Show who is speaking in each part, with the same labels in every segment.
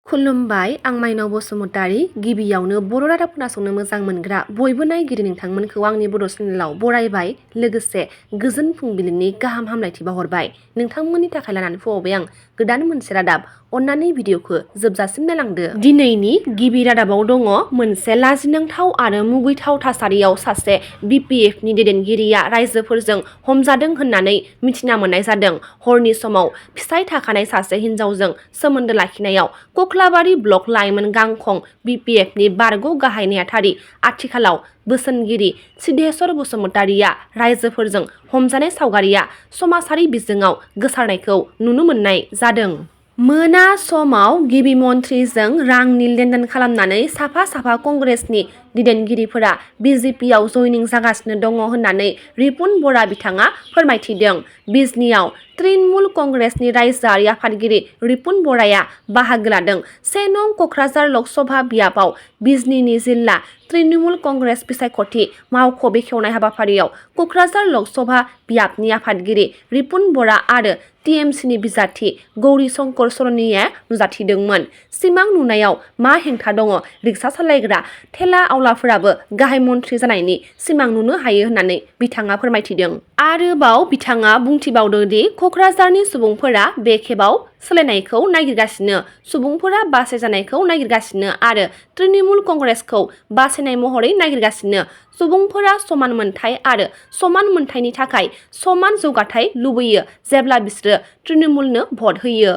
Speaker 1: खुलुमबाय आं माइनाव बसुमतारी गिबियावनो बर' रादाब खोनासंनो मोजां मोनग्रा बयबो नायगिरि नोंथांमोनखौ आंनि बड' चेनेलाव बरायबाय लोगोसे गोजोन फुंबिलिनि गाहाम हामलायथि बावहरबाय नोंथांमोननि थाखाय लानानै फैबाय आं गोदान मोनसे रादाब अन्नानै भिडिअखौ जोबजासिम नायलांदो। दिनैनि गिबि रादाबाव दङ मोनसे लाजिनांथाव आरो मुगैथाव थासारियाव सासे BPFनि दैदेनगिरिया रायजोफोरजों हमजादों होननानै मिथिना मोननाय जादों। हरनि समाव फिसाय थाखानाय सासे हिनजावजों सोमोन्दो लाखिनायाव कख्लाबारि ब्लक लाइमोन गांखं BPFनि बारग' गाहाय नेहाथारि आथिखालाव बोसोनगिरि सिद्धेश्वर बसुमतारीया रायजोफोरजों हमजानाय सावगारिया समाजारि बिजोङाव गोसारनायखौ नुनो मोननाय जादों। मोना समाव गिबि मन्थ्रिजों रांनि लेनदेन खालामनानै साफा साफा कंग्रेसनि दैदेनगिरिफोरा BJPआव जयनिं जागासिनो दङ होननानै रिपुन बरा बिथाङा फोरमायथिदों। बिजनीआव तृणमूल कंग्रेसनि रायजोआरि आफादगिरि रिपुन बराया बाहागो लादों। 1 नं क'क्राझार लकसभा बियाबाव बिजनीनि जिल्ला तृणमूल कंग्रेस बिसायख'थि मावख' बेखेवनाय हाबाफारियाव क'क्राझार लकसभा बियाबनि आफादगिरि रिपुन बरा आरो TMCनि बिजाथि गौरी शंकर सरनीया नुजाथिदोंमोन। सिमां नुनायाव मा हेंथा दङ? रिक्सा सालायग्रा थेला आवलाफोराबो गाहाय मन्थ्रि जानायनि सिमां नुनो हायो होननानै बिथाङा फोरमायथिदों। आरोबाव बिथाङा बुंथिबावदों दि क'क्राझारनि सुबुंफोरा बे खेबाव सोलायनायखौ नागिरगासिनो, सुबुंफोरा बासायजानायखौ नागिरगासिनो आरो तृणमूल कंग्रेसखौ बासायनाय महरै नागिरगासिनो। सुबुंफोरा समान मोनथाय आरो समान मोनथायनि थाखाय समान जौगाथाय लुबैयो जेब्ला बिसोरो तृणमूलनो भट होयो।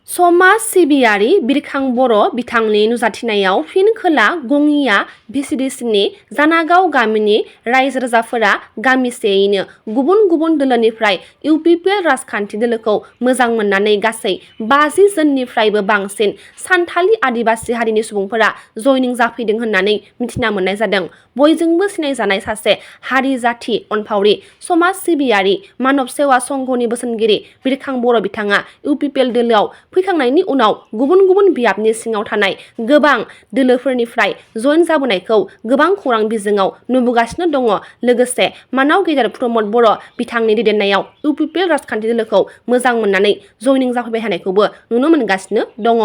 Speaker 1: समाज सिबियारि बिरखां बर' बिथांनि नुजाथिनायाव फिन खोला गङिया VCDCनि जानागाव गामिनि रायजो राजाफोरा गामिसेयैनो गुबुन गुबुन दोलोनिफ्राय UPPL राजखान्थि दोलोखौ मोजां मोननानै गासै 50 जननिफ्रायबो बांसिन सान्थालि आदिबासि हारिनि सुबुंफोरा जयनिं जाफैदों होननानै मिथिना मोननाय जादों। बयजोंबो सिनायजानाय सासे हारि जाथि अनफावरि समाज सिबियारि मानब सेवा संघनि बोसोनगिरि बिरखां बर' बिथाङा UPPL दोलोआव फैखांनायनि उनाव गुबुन गुबुन बियाबनि सिङाव थानाय गोबां दोलोफोरनिफ्राय जयेन जाबोनायखौ गोबां खौरां बिजोङाव नुबोगासिनो दङ। लोगोसे मानाव गेदेर प्रमद बर' बिथांनि दैदेननायाव UPPL राजखान्थि दोलोखौ मोजां मोननानै जयनिं जाफैबाय थानायखौबो नुनो मोनगासिनो दङ।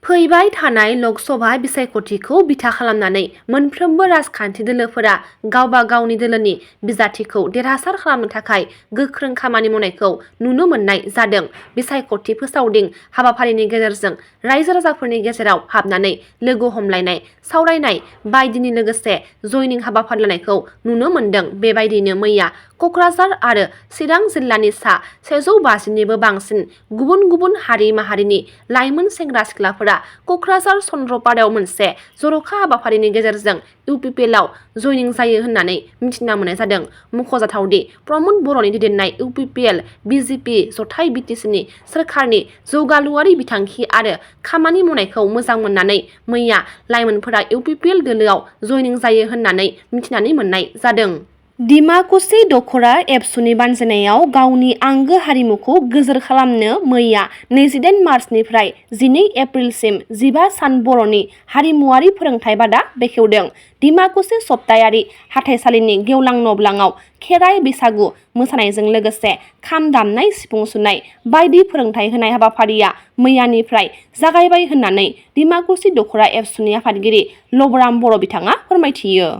Speaker 1: फैबाय थानाय लकसभा बिसायख'थिखौ बिथा खालामनानै मोनफ्रोमबो राजखान्थि दोलोफोरा गावबा गावनि दोलोनि बिजाथिखौ देरहासार खालामनो थाखाय गोख्रों खामानि मावनायखौ नुनो मोननाय जादों। बिसायख'थि फोसावदिं हाबाफारिनि गेजेरजों रायजो राजाफोरनि गेजेराव हाबनानै लोगो हमलायनाय, सावरायनाय बायदिनि लोगोसे जयनिं हाबाफारि लानायखौ नुनो मोनदों। बेबायदिनो मैया क'क्राझार आरो चिरां जिल्लानि सा 150निबो बांसिन गुबुन गुबुन हारि माहारिनि लाइमोन सेंग्रा सिख्लाफोरा क'क्राझार चन्द्रपारायाव मोनसे जर'खा हाबाफारिनि गेजेरजों UPPLआव जयनिं जायो होननानै मिथिना मोननाय जादों। मख'जाथावदि प्रमद बर'नि दैदेननाय UPPL BJP जथाय BTCनि सोरखारनि जौगालुआरि बिथांखि आरो खामानि मावनायखौ मोजां मोननानै मैया लाइमोनफोरा UPPL दोलोआव जयनिं जायो होननानै मिथिनानै मोननाय जादों। डिमाकुसि दख'रा एबसुनि बानजायनायाव गावनि आंगो हारिमुखौ गोजोर खालामनो मैया 28 मार्चनिफ्राय 12 एप्रिलसिम 15 सान बर'नि हारिमुआरि फोरोंथाइ बादा बेखेवदों। डिमाकुसि सप्तायारि हाथाइसालिनि गेवलां नब्लाङाव खेराइ बैसागु मोसानायजों लोगोसे खाम दामनाय, सिफुं सुनाय बायदि फोरोंथाइ होनाय हाबाफारिया मैयानिफ्राय जागायबाय होननानै डिमाकुसि दख'रा एबसुनि आफादगिरि लबराम बर' बिथाङा फोरमायथियो।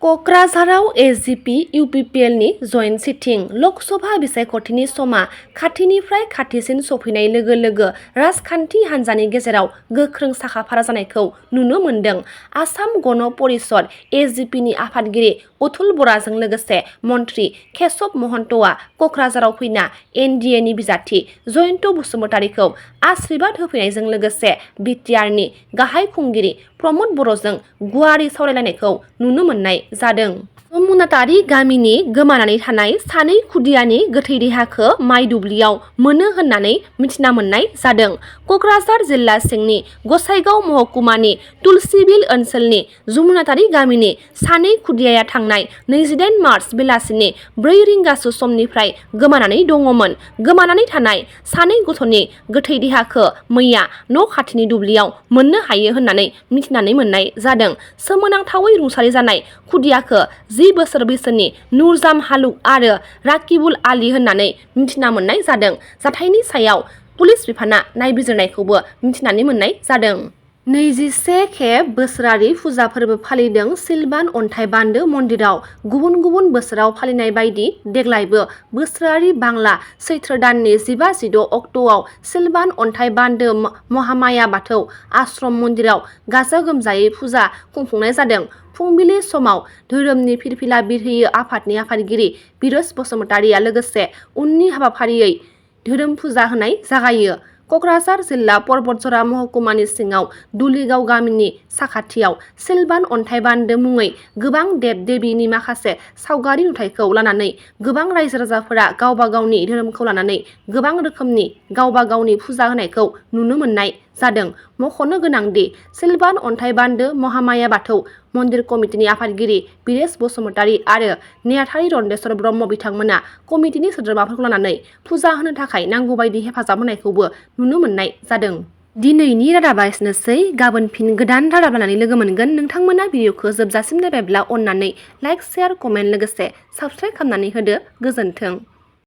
Speaker 1: क'क्राझाराव SGP UPPLनि जयेन्ट सिटिं लकसभा बिसायख'थिनि समा खाथिनिफ्राय खाथिसिन सफैनाय लोगो लोगो राजखान्थि हान्जानि गेजेराव गोख्रों साखाफारा जानायखौ नुनो मोनदों। आसाम गण परिषद SGPनि आफादगिरि अथुल बराजों लोगोसे मन्थ्रि केशब महन्तआ क'क्राझाराव फैना NDAनि बिजाथि जयन्त बसुमतारीखौ आशीर्बाद होफैनायजों लोगोसे BTRनि गाहाय खुंगिरि प्रमद बर'जों गुवारै सावरायलायनायखौ नुनो मोननाय जादों। जमुनातारि गामिनि गोमानानै थानाय सानै खुदियानि गोथै देहाखौ माइ दुब्लियाव मोनो होननानै मिथिना मोननाय जादों। क'क्राझार जिल्ला सिंनि गसाइगाव महकुमानि तुलसीबिल ओनसोलनि जमुनातारि गामिनि सानै खुदियाया थांनाय 28 मार्च बेलासिनि 4 रिंगासो समनिफ्राय गोमानानै दङमोन। गोमानानै थानाय सानै गथ'नि गोथै देहाखौ मैया न' खाथिनि दुब्लियाव मोननो हायो होननानै मिथिनानै मोननाय जादों। सोमोनांथावै रुंसारि जानाय खुदियाखौ 10 बोसोर बैसोनि नुरजाम हालुक आरो राकिबुल आली होननानै मिथिना मोननाय जादों। जाथायनि सायाव पुलिस बिफाना नायबिजिरनायखौबो मिथिनानै मोननाय जादों। 21 खेब बोसोरारि फुजा फोरबो फालिदों सिलभान अन्थाइ बान्दो मन्दिराव। गुबुन गुबुन बोसोराव फालिनाय बायदि देग्लायबो बोसोरारि बांला सैथ्र दाननि 15-16 अक्ट'आव सिलभान अन्थाइ बान्दो महामाया बाथौ आश्रम मन्दिराव गाजा गोमजायै फुजा खुंफुंनाय जादों। फुंबिलि समाव धोरोमनि फिरफिला बिरहोयो आफादनि आफादगिरि बिरस बसुमतारिया लोगोसे उननि हाबाफारियै धोरोम फुजा होनाय जागायो। क'क्राझार जिल्ला पर्बतझरा महकुमानि सिङाव दुलिगाव गामिनि साखाथियाव सिलभान अन्थाइ बान्दो मुङै गोबां देब देबीनि माखासे सावगारि नुथायखौ लानानै गोबां रायजो राजाफोरा गावबा गावनि धोरोमखौ लानानै गोबां रोखोमनि गावबा गावनि फुजा होनायखौ नुनो मोननाय जादों। मख'नो गोनांदि सिलभान अन्थाइ बान्दो महामाया बाथौ मन्दिर कमिटिनि आफादगिरि बिरेश बसुमतारि आरो नेहाथारि रन्देस्वर ब्रह्म बिथांमोना कमिटिनि सोद्रोमाफोरखौ लानानै फुजा होनो थाखाय नांगौबायदि हेफाजाब होनायखौबो नुनो मोननाय जादों। दिनैनि रादाबा एसेनोसै। गाबोन फिन गोदान रादाब लानानै लोगो मोनगोन। नोंथांमोना भिडिअखौ जोबजासिम नायबायब्ला अननानै लाइक, शेयार, कमेन्ट लोगोसे साबस्क्राइब खालामनानै होदो। गोजोन्थों।